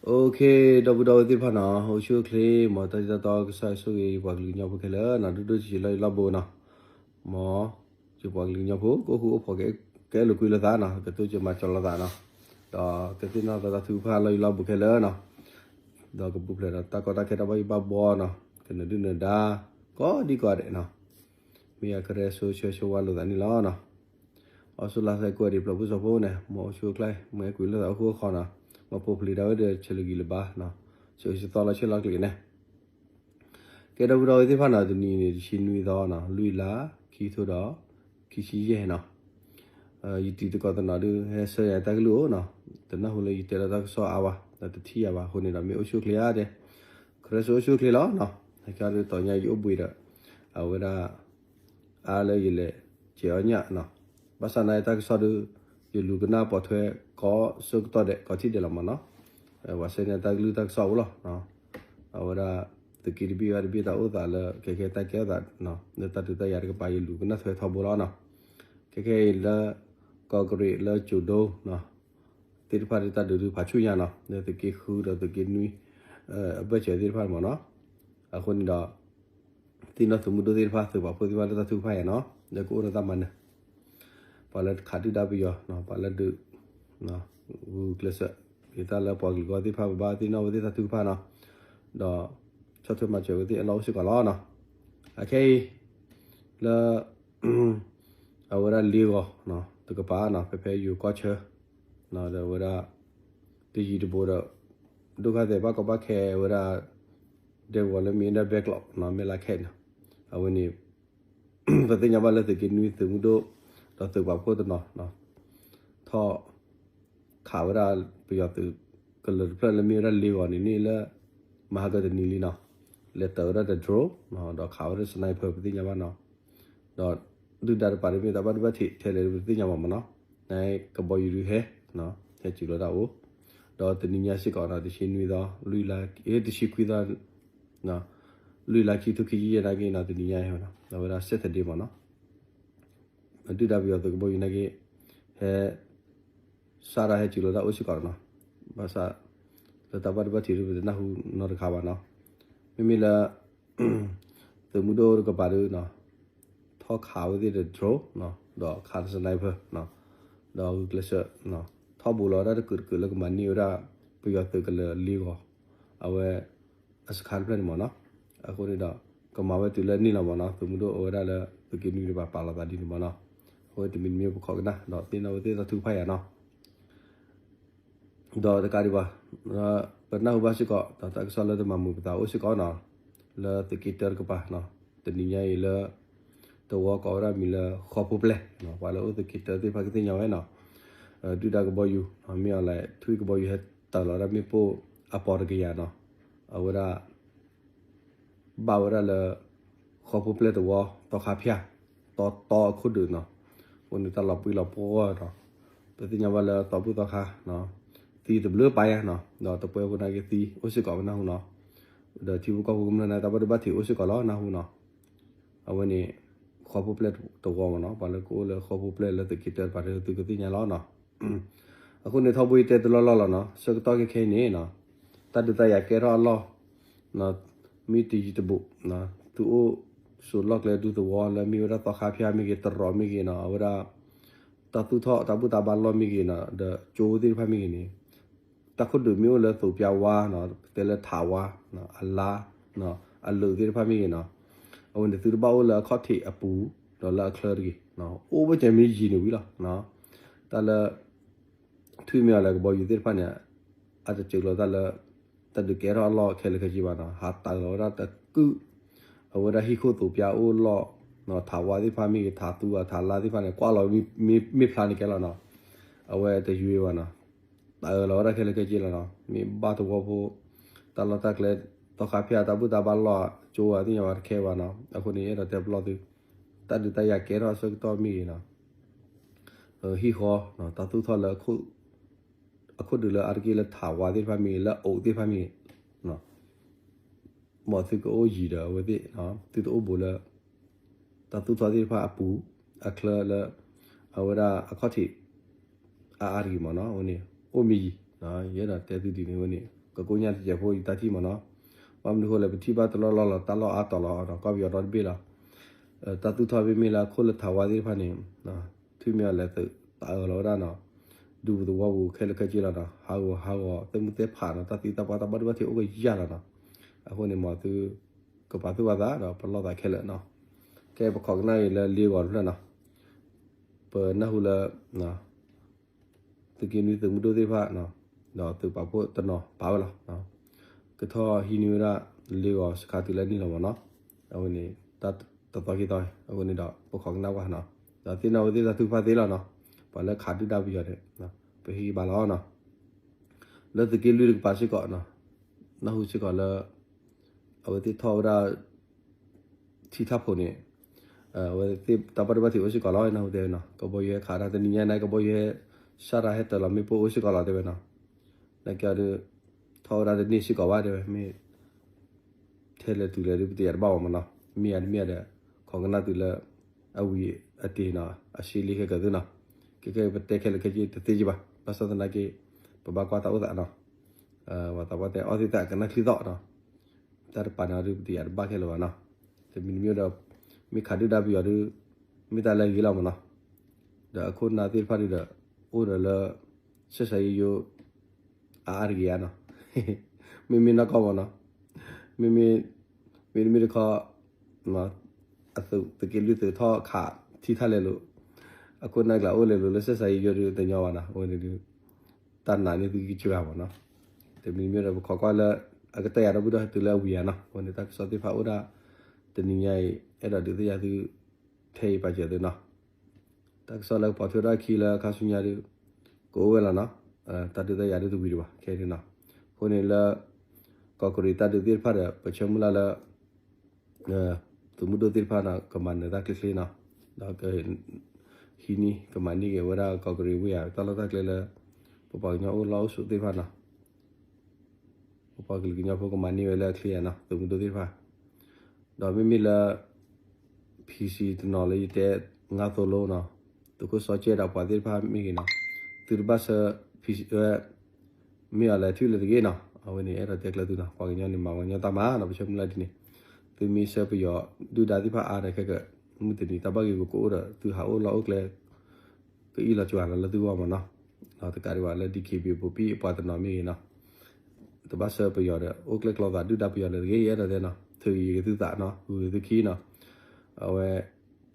Okay, ဒီပုၢ်ဒီဝဲၢ်သ့ၣ်တဖၣ်နီၤ, အိၣ်ဆူၣ်အိၣ်ချ့, မ်တၢ်တံတၢ်တီကစၢ်ဆိၣ်ဂ့ၤယပှၤကလုာ်ကညီဖိခဲလၢာ်နီၤ, ဒိၣ်ဒိၣ်ဆံးဆံးလၢယလီၢ်ဘိနီၤ, မ်ယပှၤကလုာ်ကညီဖိ ကအိၣ်ဃူအိၣ်ဖိး ကအဲၣ်လိာ်ကွံလိာ်သးနီၤ, ကတိစၢၤမၤစၢၤလိာ်သးနီၤ, ဒီးကသ့ၣ်နီၣ်သးတၢ်ထုကဖၣ်လၢယလီၢ်ဘိခဲလၢာ်နီၤ, ဒီးကပူၤဖျဲးဒီးတၢ်ကီတၢ်ခဲတၢ်ဘၣ်ယိၣ်ဘၣ်ဘှီနီၤ, ကနၢၤဒုၣ်နၢၤဒါ ကိးဒံကိးဂၤဒဲးနီၤ, မ့ၢ်အကရၢဆိဆၢဆိဝါလိာ်သးန့ၣ်လီၤနီၤ. အီစူၣ်လါသဲကိးဒံး ဖျၢၣ်ဖိစီၤဖိန့ၣ် မ်အအိၣ်ဆူၣ်အိၣ်ချ့ မ်အဲၣ်ကွံလိာ်သးအိၣ်ဃူအိၣ်ဃီနီၤ, မ်ဖိပျံၤတၢ်ဝဲဒီး ဆဲးလၢဂံၢ်လၢဘါနီၤ, ဆဲးဆံသီလၢဆဲးလီၤကျဲၤန့ၣ် ကဲ ဒီပုၢ်ဒီဝဲၢ်သ့ၣ်တဖၣ်နီၤ, တနံၤအံၤန့ၣ် တဆံနွံသီနီၤ, လွံၢ်လါ ခံကထိဒီး ခံဆံယဲၢ်နီၤ, ယတံၤသကိးတနီၤဒုး ဟဲဆှၢယၤတၢ်ကလုၢ်အိၣ်နီၤ, တနၢ်ဟူလၢယတဲလီၤတၢ်ကစီၣ်အါဝဲ, ဒီးတထံၣ်ယၤဘၣ်အဃိန့ၣ်ဒီး မ့ၢ်အိၣ်ဆူၣ်အိၣ်ချ့ဧါတဲ, ကရၢဆိအိၣ်ဆူၣ်အိၣ်ချ့လီၤနီၤ, ဟဲကဒီးတီၤညါယအိၣ်ဘှံးဒီး အဝဲဒၣ် အါလၢယလဲၤကဲးအီၣ်ညၣ်နီၤ, ဘၣ်ဆၣ်နာ်ယတၢ်ကစီၣ်ဒုး ယလူၤကနၣ်ပိာ်ထွဲ ကိးဆၢကတီၢ်ဒဲး ကိးထံၣ်ဒဲးလီၤမးနီၤ, ပှၤဆှၢန့ၢ်တၢ်ကလုၢ်တၢ်ကစီၣ်အိၣ်လီၤ, အဝဲဒၣ် သုးက့တဘ့ၣ်ဘၣ်တဘ့ၣ်တၢ်အိၣ်သးလၢ ခဲခဲတၢ်ကဲထီၣ်သး လၢတၢ်ဒုးတၢ်ယၤတကပၤ ယလူၤကနၣ်ထွဲထီဘိလီၤနီၤ, ခဲခဲအံၤလၢ ကီၢ်ကရ့းလၢကၠိၤဒိ သ့ၣ်တဖၣ်ဒုးတၢ်ဒုးဒုးဖးဆူၣ်ညါနီၤ, လၢသုးက့ဃုဒီးသုးက့နွံ အဘၢၣ်စၢၤသ့ၣ်တဖၣ်မးနီၤ, အဃိန့ၣ်ဒီး သ့ၣ်နီၣ်သုးမုၢ်ဒိၣ်သ့ၣ်တဖၣ် သုးပာ်ဖှိၣ်သ့ၣ်တဖၣ်လၢတၢ်ထုကဖၣ်ယၤနီၤ, လၢကအိၣ်ဒီးတၢ်မၤနၢၤ ပှၤလၢခးဒုၣ်ဒါပယီၤ, ပှၤလၢဒုး ဂုာ်ကျဲးစၢး ယတၢ်လၢပှၤကလုာ်ဂီၢ်သ့ၣ်တဖၣ် ပဘၣ်သ့ၣ်နီၣ်ဝဲသ့ၣ်တၢ်ထုကဖၣ်နီၤ, ဒီးဆီၣ်ထွဲမၤစၢၤဝဲသ့ၣ်အလီၢ်အိၣ်စ့ၢ်ကီးလီၤနီၤ, အခဲအံၤ လၢ အဝဲဒၣ်လ့ဂီၤ တကပၤနီၤ, ဖဲဖဲယိၤကီၢ်ဆၢ ဒီးအဝဲဒၣ် တယံၤတဘူးဒီး ဒိၣ်ခါသဲးဘၣ်ကီဘၣ်ခဲဝဲဒၣ် ဒဲကဝီၤလၢမ့ၢ်ဒၣ်ဘဲကျိး မဲၢ်လးခဲန့ၣ်, အဝဲန့ၣ် ပသ့ၣ်ညါဘၣ်လၢသုးက့နွံသုးမုၢ်ဒိၣ် ဒီးသုးပာ်ဖှိၣ်တနီၤ ထီၣ် ခးဝဲဒၣ် ပယီၤသုးကလၢၤတဖျၢၣ်လၢမ့ၢ်ဝဲဒၣ်လ့ဂီၤန့ၣ်န့ၣ်လၢ မဟါကတနံၤလံနီၤ, လဲၤတၢၤဝဲဒၣ်တ drone ဒီးခးဝဲဒၣ် sniper ပသ့ၣ်ညါဘၣ်နီၤ, ဒီးဒုၣ်ဒါတကပၤဒ်မ့ၢ်တၢ်ဘၣ်ဒိဘၣ်ထံးထဲလဲၣ် ပသ့ၣ်ညါဘၣ်မးနီၤ, နကဘီယူၤဒုးဟဲ ဟဲစူၤလီၤတၢ်အိၣ်, ဒီးတနံၤညါစ့ၢ်ကီးနီၤ တဆံနွံသီ လွံၢ်လါ တဆံခွံသီ လွံၢ်လါ ခံကထိခံဆံယဲၢ်နာ်က့နီၤ တနံၤညါအံၤ အဝဲဒၣ် Saturday မးနီၤ, ဒုၣ်ဒါပယီၤသုးကဘီယူၤနာ်က့ ဟဲ စးထီၣ်ဟဲစူၤလီၤတၢ်အိၣ်စ့ၢ်ကီးနီၤ, ဘၣ်ဆၣ် လၢတၢ်ဘၣ်ဒိဘၣ်ထံးဒုး ပတနၢ်ဟူနီတခါဘၣ်နီၤ, မ့မ့ၢ်လၢ သုးမုၢ်ဒိၣ်တကပၤဒုးနီၤ ထီၣ်ခးဝဲသ့ၣ်ဒီး drone ဒီးခး sniper ဒီးဂုာ်ကျဲးစၢး ထီၣ်ဘူးလီၤဝဲဒၣ်တကုာ်တကုာ်လၢကမၤန့ၢ်ဝဲဒၣ် ပယီၤသုးကလၢၤလ့ဂီၤ အဝဲ အစခါတဖျၢၣ်န့ၣ်မးနီၤ, အဃိန့ၣ်ဒီး ကမၤဝဲတုၤလၢန့ၣ်လီၤမးနီၤ, သုးမုၢ်ဒိၣ်အဝဲဒၣ်လၢ သုးက့နွံတကပၤပာ်လီၤသးဒ်န့ၣ်မးနီၤ, အဝဲတမံၤတမံၤပခိးကနၣ် ဒီးသ့ၣ်နီၣ်ဝဲသ့ၣ်တၢ်ထုကဖၣ်ယၤနီၤ ဒီးတကးဒံးဘၣ် ပနၢ်ဟူဘၣ်စ့ၢ်ကီး ဒီးတၢ်ကစီၣ်လၢတမၤမုာ်ပသးအိၣ်စ့ၢ်ကီးနီၤ, လၢသုးက့တၢတကပၤ တနံၤညါအံၤလၢ သဝီကိးဝဲဒၣ်မံၤလၢဃီဖိပျဲၢ်, ပှၤလၢအိၣ်သုးက့တၢသ့ၣ်တဖၣ်ကသ့ၣ်ညါဝဲနီၤ, ဒုၣ်ဒါကဘီယူၤ မ့ၢ်အီၤလဲၣ် ထွံၣ်ကဘီယူၤဟဲတၢၤလီၤဝဲဒၣ်မ့ၣ်ပိၢ်အပီၤတကယၤနီၤ, အဝဲဒၣ် ဘၣ်ဝဲဒၣ်လၢ ဃီဖိပျဲၢ်သဝီ သီခါဖၠၣ် တီတီအခိၣ်ဒုးနီၤ, အဃိန့ၣ်တၢ်လီၤပှံၢ်လီၤပှီၢ်နီၤ, ပသ့ၣ်ညါဘၣ်လၢသီဘူၣ်သီခါ သံတဘျုးပာ်ယါနီၤ, ဒီးတပှဲၤဖိနာ်က့သံအိၣ်စ့ၢ်ကီးပနၢ်ဟူနီၤ, ဒီးထံဖိကီၢ်ဖိကမျၢၢ်န့ၣ် တၢ်ဘၣ်ဒိဘၣ်ထံးအိၣ်စ့ၢ်ကီးလီၤနၢ်ဟူနီၤ, အဝဲန့ၣ် ဃီဖိပျဲၢ်သဝီမးနီၤ, ပှၤလၢကအိၣ်လၢဃီဖိပျဲၢ်လၢသုးက့တၢတကပၤဒီးသုကသ့ၣ်ညါလီၤနီၤ. အဃိန့ၣ် ထီဘိယတဲတလီၢ်လီၢ်လီၤနီၤ, ဆၢကတီၢ်ခဲခဲအံၤန့ၣ်နီၤ, တၢ်ဒုးတၢ်ယၤကဲထီၣ်အလီၢ် မ့ၢ်တယံၤတဘူး သုအိၣ်ဆိးလီၢ်ကျဲဒူသဝီလၢမ့ၢ်ဝဲဒၣ်သီခါဖၠၣ်မ့ၢ်ဂ့ၤ တရီးမ့ၢ်ဂ့ၤနီၤ, အဝဲဒၣ် တၢ်သူၣ်ထီၣ်တၢ်ဘူၣ်တၢ်ဘါလီၢ်မ့ၢ်ဂ့ၤနီၤ, ဒီးကၠိသ့ၣ်တဖၣ်မ့ၢ်ဂ့ၤန့ၣ် တၢ်ခိၣ်ဒုးမ့ၢ်အိၣ်လၢသိးပၠါဝါနီၤ, ပတဲလၢထးဝါ အလါ အလိာ်သ့ၣ်တဖၣ်မ့ၢ်ဂ့ၤနီၤ, အဝဲန့ၣ်သုတဘၣ်အိၣ်လၢအခီၣ်ထံးအပူၤ ဒီးလၢအချၢတဂ့ၤ, အိၣ်ဘၣ်ကဲမ့ၢ်ယံၤန့ၣ်ဝံၤလီၤ. တၢ်လၢ ထွံၣ်မ့ၢ်အီၤလၢကဘီယူၤသ့ၣ်တဖၣ်န့ၣ် အတစၢၤလီၤတၢ်လၢ တၢ်ဒုးကဲထီၣ်အလီၢ်ခဲလၢာ်ခဲဆ့ဘၣ်နီၤ, ဟးတၢ်လီၤဝဲဒၣ်တကုၢ် အဝဲဒၣ်ဟံၣ်ခိၣ်သိးပၠါအိၣ်လီၢ် ထးဝါသ့ၣ်တဖၣ်မ့ၢ်ဂ့ၤ ထးသူအထးလါသ့ၣ်တဖၣ်န့ၣ် ကွၢ်လီၤမ့ၢ်ဖျါန့ၣ်ကဲလီၤနီၤ, အဝဲတယွ့ဘၣ်နီၤ, တၢ်လီၤဝဲဒၣ်ခဲလၢာ်ခဲဆ့လီၤနီၤ, မ့ၢ်ဘၣ်သဝီဖိ တၢ်လီၢ်တၢ်ကျဲ သီခါဖၠၣ်တၢ်ဘူၣ်တၢ်ဘါလီၢ်ကၠိဝဲသ့ၣ်ညါဝဲတခဲဘၣ်နီၤ, အဃိန့ၣ် အဲၣ်ဒိးတဲပလီၢ်သု တၢ်ဒုးတၢ်ယၤကဲထီၣ်အဆၢကတီၢ်မ့ၢ်ဂ့ၤနီၤ, ဟံၣ်ဃီ တၢ်သူၣ်ထီၣ်လၢ အခိၣ်ဒုးလၢအါတက့ၢ်လၢထးဝါသ့ၣ်တဖၣ်မ့ၢ်ဂ့ၤ လၢအအိးသ့ၣ်တဖၣ်မ့ၢ်ဂ့ၤ မ်သုကအိၣ်ယံၤဒီးအဝဲသ့ၣ် သုတအိၣ်ဘူးလၢ တၢ်သူၣ်ထီၣ်သ့ၣ်တဖၣ်အပူၤ အချၢလၢ အဝဲဒၣ်အခီၣ်ထံး အါအါတဂ့ၤမးနီၤ, အဝဲန့ၣ် အိၣ်မ့ၢ်ယံၤ ယအဲၣ်ဒိးတဲသုဒ်န့ၣ်ဝဲန့ၣ် ကကိညါတစဲးဖိယတၢ်ထံၣ်မ့ၢ်နီၤ. ဘၣ်မနုၤအဃိလဲၣ် ပထံၣ်ဘၣ်တလီၢ်လီၢ်လီၤ တၢ်လီၢ်အါတီၤလီၤဒီး ကီၢ်ပယီၤဒီတဘ့ၣ်လီၤ. တၢ်သူၣ်ထီၣ်မ့မ့ၢ်လၢအခိၣ်လၢထးဝါသ့ၣ်တဖၣ်န့ၣ် ထွံၣ်မ့ၢ်အီၤလဲၤသုးသးအၢလီၤဝဲဒၣ်နီၤ, ဒူပသဝီပူၤခဲလၢာ်ခဲဆ့လီၤနီၤ, ဟးဂီၤဟးဂီၤ သဲမုၢ်သဲဖးနီၤ, တၢ်သံတၢ်ပှၢ်တၢ်ဘၣ်ဒိဘၣ်ထံးအိၣ်ကယၢ်လီၤနီၤ. အဃိန့ၣ် မ်သုကပာ်သူၣ်ပာ်သးဒီး ပလီၢ်သးခဲလၢာ်နီၤ. ကဲပခိးကနၣ်အံၤလၢလ့ဂီၤတဖျၢၣ်နီၤ, ပနၢ်ဟူလၢ သုးက့နွံသုးမုၢ်ဒိၣ်သ့ၣ်တဖၣ် ဒီးသုးပာ်ဖှိၣ်တနီၤပာ်ဝဲလီၤ. ကထီၣ်ဟံးန့ၢ်ဝဲဒၣ်လ့ဂီၤစခါတုၤလၢန့ၣ်လီၤမ့ၢ်နီၤ. အဝဲန့ၣ် တၢ်တသီခံသီ အဃိန့ၣ်ဒီး ပခိးကနၣ်ကွၢ်နီၤ, ဒီးသ့ၣ်နီၣ်ဝဲသ့ၣ်တၢ်ထုကဖၣ်သ့လီၤနီၤ, ပှၤလၢခးဒုၣ်ဒါပယီၤန့ၣ် ပဟ့ၣ်ဘၣ်လီၤနီၤ. လၢသုးက့လွံၢ်တကပၤစ့ၢ်ကီး နၢ်ဟူစ့ၢ်ကီးလၢ အဝဲသ့ၣ်ထီၣ်ဝဲဒၣ် ထံထၣ်ဖိးန့ၣ် အဝဲသ့ၣ်တၢ်ဘၣ်ဒိဘၣ်ထံးအိၣ်စ့ၢ်ကီးလီၤ နၢ်ဟူတဲဝဲနီၤ, ကဘီယူၤဟဲခးတၢ်တနံၤညါန့ၣ် ကဘီယူၤဟဲ စၢ်တၢ်ဟဲတၢၤလီၤမ့ၣ်ပိၢ်အိၣ်စ့ၢ်ကီးလီၤတဲဝဲနီၤ. နကဲဒီး ထီၣ်ဝဲဒၣ်တန့ၢ်စ့ၢ်ကီးဘၣ်တဲဝဲ မ့ၢ် ထဲလဲၤတုၤလဲၤဒုးပတယၤတဘၣ်ဘၣ်မ့ၢ်နီၤ, မ့ၢ်ယၤတမ့ၢ်ယၤဒီး ခိးကနၣ်တုၤလၢ အဝံၤအတ့ၢ်နီၤ အစ့လံခဲကၢၤသုနီၤ, ခဲကဲပတဲခဲလၢာ်ခဲဆ့တသ့က့ဘၣ် ဘၣ်ဆၣ်သနာ်က့ ပဘၣ်ကွၢ်တၢ်အိၣ်သးနီၤ, ပှၤသးပှၢ်တဲအီၣ်သ့ၣ်သးကနၣ်ချံသီၣ်နီၤ, တၢ်တပာ်န့ၣ်အီၤဒုးပတယၤတဘၣ်ခဲလၢာ်ဘၣ်နီၤ, တမံၤတမံၤဒီး မ့ၢ်ခးဒုၣ်ဒါပယီၤဒုး မ့ၢ်တၢ်လၢအဂ့ၤလီၤမ့ၢ်နီၤ, ဒီးအခိၣ်နၢ်သ့ၣ်တဖၣ်ဒုးဒီး အိၣ်ဒီးလၢ ဆက်ဆံရေးယိယိ အါအါတဂ့ၤဧါနီၤ, မ့မ့ၢ်နီၢ်ကီၢ်မ့ၢ်နီၤ, မ့မ့ၢ် မ့တမ့ၢ်တခီ အသုးသုးက့လွံၢ်သုးထီၣ်ခး ထံထၣ်လဲၤလိာ်, အခိၣ်နၢ်ကျးအိၣ်လဲၤလိာ်လၢဆက်ဆံရေးယိဒုးတညီဘၣ်နီၤ, အဝဲန့ၣ်ဒုး တၢ်နာ်န့ၢ်သုကစှၤမ့ၢ်နီၤ, တမံၤမ့ၢ်ဒီးပခိးကွၢ်လၢ အကတၢၢ်ယၤဒီပုၢ်ဒီဝဲၢ်တုၤလၢအဝံၤဧါနီၤ, အဝဲန့ၣ်တၢ်ကစီၣ်သ့ၣ်တဖၣ်အိၣ်ဒၣ် တနံၤညါအံၤ အဲၣ်ဒိးဒုးသ့ၣ်ညါသု ထဲအံၤပာ်စၢၤသုနီၤ တၢ်ကစီၣ်လၢကပိာ်ထွဲထီၣ်အခံလၢခါဆူညါဒုး ကအိၣ်ဝဲလီၤနီၤ, တၢ်ဒုးတၢ်ယၤဒုးတဝံၤဒံးဘၣ် ခဲဒုးနီၤ, အဃိန့ၣ်လၢ ကီးကရံးတၢ်ဒုးသ့ၣ်တဖၣ်ဒီး ပဆၢမုၢ်လၢ်လၢ သုးမုၢ်ဒိၣ်သ့ၣ်တဖၣ်နီၤ ကမၤနၢၤတၢ်ချ့ချ့နီၤ, ဒီးက ဟံးန့ၢ် ကမၤန့ၢ်က့ၤဝဲဒၣ်ကီးကရံးဝ့ၢ်ဧါ တၢ်လီၢ်တၢ်ကျဲလၢ ပပှၤကညီအိၣ်လီၢ်အိၣ်ဆိးသ့ၣ်တဖၣ်နီၤ ပပှၤကလုာ်ကညီဖိကမၤန့ၢ်ဝဲလၢအချ့ဧါနီၤ သုးမုၢ်ဒိၣ်သ့ၣ်တဖၣ်, ဒီးမ့မ့ၢ်လၢ PC တနီၤလၢယတဲ ငါးသို့လိနီၤ, သုးခိၣ်စီၤကဲဒီးပှၤသ့ၣ်တဖၣ်မ့ၢ်ဂ့ၤနီၤ, သုတဘၣ်ဆၢ PC ဝဲ မ့ၢ်အီၤလဲၤထံၣ်လၢတဂ့ၤနီၤ, အဝဲန့ၣ် အဲၣ်ဒိးတဲကျၢၤသုနီၤ, ပှၤကညီန့ၣ် မၤပှၤကညီတၢ်မၤနီၤ, ပဆၢမုၢ်လၢ်ဒ်န့ၣ်, သုမ့ၢ်ဆှၢပယီၤဒုၣ်ဒါသ့ၣ်တဖၣ်အါဒီးခဲကၢး မုၢ်တနံၤတၢ်ဘၣ်ဂ့ၢ်ကအိၣ်ဒီး သုဟးအိၣ်လီၢ်အိၣ်ကျဲ ကအံၣ်လီၤစှၤလီၤလၢသုဂီၢ်မ့ၢ်နီၤ, ဒီးတကးဒံးဘၣ်လၢ DKBA ပူၤပံၣ်အပှၤတနီၤမ့ၢ်ဂ့ၤနီၤ, တဘၣ်ဆှၢပယီၤဒီး အိၣ်ကျဲကျီသးဒုၣ်ဒါပယီၤလၢတဂ့ၤ ယအဲၣ်ဒိးတဲနီၤ, ထုးယံၤက့ၤသုသးနီၤ, ဂုာ်က့ၤသုခံနီၤ, အဝဲ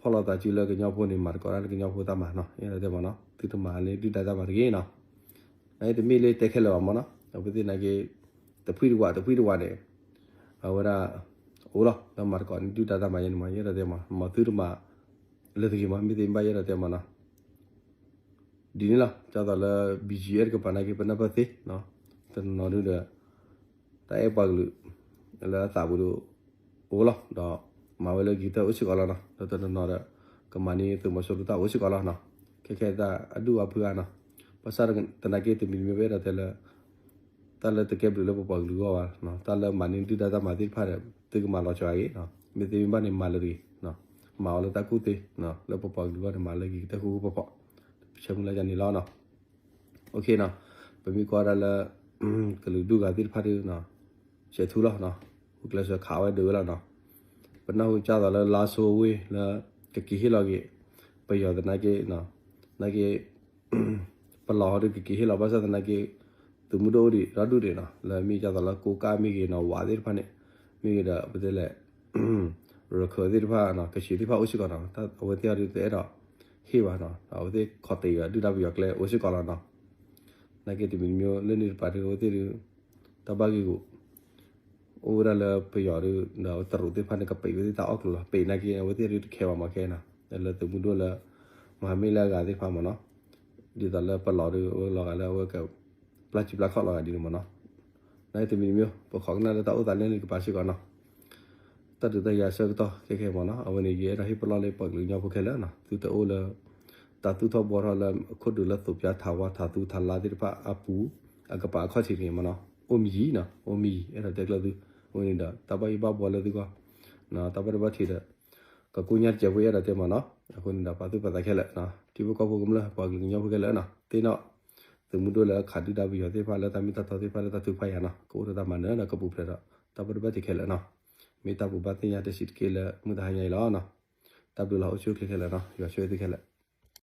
ဖီၣ်လိာ်သးစုလၢကညီဖိန့ၣ် မၤသကိးတၢ်လၢကညီဖိတၢ်မၤနီၤ, ယအဲၣ်ဒိးတဲမ့ၢ်နီၤ, သုတမၤလၢဒုၣ်ဒါတၢ်မၤတဂ့ၤနီၤ, နတမ့ၢ်လၢတဲခဲလၢာ်ဘၣ်မ့ၢ်နီၤ, အဝဲသ့ၣ်နာ်က့ တဖှံတဝးတဖှံတဝးန့ၣ် အဝဲဒၣ် အိၣ်လီၤ လၢမၤသကိးန့ၣ်ဒုၣ်ဒါတၢ်မၤယဲန့ၣ်မ့ၢ် ယအဲၣ်ဒိးတဲမ့ၢ် မ့ၢ်သုတမၤ လၢတဂ့ၤမ့ၢ် မ့ၢ်သ့မ့ၢ်ဘၣ်ယအဲၣ်ဒိးတဲမ့ၢ်နီၤ, ဒ်န့ၣ်လီၤ ဒ်သိးလၢ BGF တကပၤနာ်က့ ပနၢ်ပၢၢ်သ့ တနီၤဒုဒီး တၢ်အဲၣ်ပှၤကလုာ် လၢအသးပူၤဒု အိၣ်လီၤ ဒီးမၤဝဲလၢက့ၤတၢ်အိၣ်စ့ၢ်ကီးလီၤနီၤ, ဒီးတနီၤနီၤဒီး ကမၤန့ၢ်သုးမီၤစိရိၤတၢ်အိၣ်စ့ၢ်ကီးလီၤနီၤ, ခဲခဲအံၤတၢ်အဒူၣ်အဖုအါနီၤ, ဘၣ်ဆၣ်သနာ်က့တမံၤတမံၤပအဲၣ်ဒိးတဲလၢ တၢ်လၢတကဲဘျုးလၢပပှၤကလုာ်အဂီၢ်ဘၣ်, တၢ်လၢမၤန့ၢ်ဒုၣ်ဒါတၢ်မၤသ့ၣ်တဖၣ်ဒီး သုကမၤလီၤစှၤအံၤ, မ့ၢ်သ့မ့ၢ်ဘၣ်န့ၣ် မၤလၢတဂ့ၤ, မၤအီၤလၢတၢ်ကူၣ်သ့, လၢပပှၤကလုာ်အဂီၢ်န့ၣ် မၤလၢက့ၤကတၢၢ်ဃူဃူဖိးဖိး, ပဆၢမုၢ်လၢ်ယၤန့ၣ်လီၤနီၤ, ပမ့ၢ်ကွၢ်ဒၣ်လၢ ကလုာ်ဒူၣ်ဂၤသ့ၣ်တဖၣ်ဒု စဲးထူလီၤ, ဂုာ်ကျဲးစၢးခးဝဲဒုးဝဲလီၤနီၤ, ပနၢ်ဟူကၢ်သိးလၢလါစိဝ့ၢ်လၢ ကက့ၤဟ့ၣ်လီၤက့ၤ ပယီၤသနာ်က့ သနာ်က့ ပလီၢ်ဟီဒုးကက့ၤဟ့ၣ်လီၤ ဘၣ်ဆၣ်သနာ်က့ သုးမုၢ်ဒိၣ်အိၣ်ဒံးဒီဒူၣ်ဒံးနီၤ လၢမ့ၢ်ကၢ်သိးလၢကိးကၢ်မ့ၢ်ဂ့ၤနီၤ ဝးသ့ၣ်တဖၣ်န့ၣ် မ့ၢ်ဂ့ၤဒီး ပတဲလဲၣ် ရခၢၣ်သ့ၣ်တဖၣ်နီၤ ကဆံးသ့ၣ်တဖၣ်အိၣ်စ့ၢ်ကီးနီၤ အဝဲသ့ၣ်အီၤဒုးတအဲၣ်ဒိးဟ့ၣ်ဘၣ်နီၤ အဝဲသ့ၣ်ခီၣ်တဲာ်က့ၤဒုၣ်ဒါပယီၤကျဲအိၣ်စ့ၢ်ကီးလီၤနီၤ သနာ်က့တမံၤတမံၤလၢန့ၣ်တပၤဒုးအဝဲသ့ၣ်ဒုး တၢ်ဘၣ်ဂ့ၢ်ဂူာ် အိၣ်ဝဲဒၣ်လၢပယီၤဒုး ဒီးတရူးသ့ၣ်တဖၣ်န့ၣ် ကပံးဝဲသ့ၣ်တၢ်အီၣ်ကျိၤလီၤ ပံးနာ်က့ အဝဲသ့ၣ်ဒုးတခဲဘၣ်မ့ၢ်ခဲနီၤ လၢသုးမုၢ်ဒိၣ်လၢ မဟာမိတ်လၢအဂၤသ့ၣ်တဖၣ်မ့ၢ်နီၤ ဒ်သိးလၢပလီၢ်ဒုး အဝဲလီၤဂာ်လၢအဝဲက ပျၢ်စုပျၢ်ခီၣ်လီၤဂာ်ဒ်န့ၣ်မ့ၢ်နီၤ နာ်က့တမံၤတမံၤ ပခိးကနၣ်လၢတၢ်အိၣ်သးလၢန့ၣ်ကပၤစ့ၢ်ကီးနီၤ တၢ်ဒုးတၢ်ယၤဆၢကတီၢ်ခဲခဲမ့ၢ်နီၤ အဝဲန့ၣ် ယအဲၣ်ဒိးဟ့ၣ်ပလီၢ်လၢပှၤကလုာ်ကညီဖိခဲလၢာ်နီၤ သုတအိၣ်လၢ တၢ်သူၣ်ထီၣ်ဘှီထီၣ်လၢ ခိၣ်ဒုးလၢသိးပၠါထးဝါထးသူထးလါသ့ၣ်တဖၣ်အပူၤ အကပၤအခီၣ်ထံးန့ၣ်မ့ၢ်နီၤ အိၣ်မံၤယံၤနီၤ အိၣ်မံၤယံၤ အဲၣ်ဒိးတဲကျၢၢ်သု အဝဲန့ၣ်ဒီး တၢ်ဘၣ်ယိၣ်ဘၣ်ဘှီလၢသုဂီၢ် တၢ်ဘၣ်ဒိဘၣ်ထံးဒီး ကကိညါတစဲးဖိအဲၣ်ဒိးတဲမ့ၢ်နီၤ အဃိန့ၣ်ဒီး ပာ်သူၣ်ပာ်သးခဲလၢာ် ထံဖိကီၢ်ဖိကမျၢၢ် ပှၤကလုာ်ကညီဖိခဲလၢာ်နီၤ သ့ၣ်နီၣ် သုးမုၢ်ဒိၣ်လၢခးဒုၣ်ဒါပယီၤသ့ၣ်တဖၣ်လၢတၢ်မ့ၢ်တၢ်တီသ့ၣ်တဖၣ်လၢတၢ်ထုကဖၣ်ယၤနီၤ ကအိၣ်ဒီးတၢ်မၤနၢၤဒီးကပူၤဖျဲးဒီး တၢ်ဘၣ်ဒိဘၣ်ထံးခဲလၢာ်နီၤ. မ့ၢ်တၢ်ဘိးဘၣ်သ့ၣ်ညါတစဲးတက့ၢ်လၢမုၢ်တဟါညါအံၤလီၤနီၤ. တၢ်ဘျုးလီၤ အိၣ်ဆူၣ်အိၣ်ချ့ခဲလၢာ်နီၤ ယွၤဆိၣ်ဂ့ၤသုခဲလၢာ်.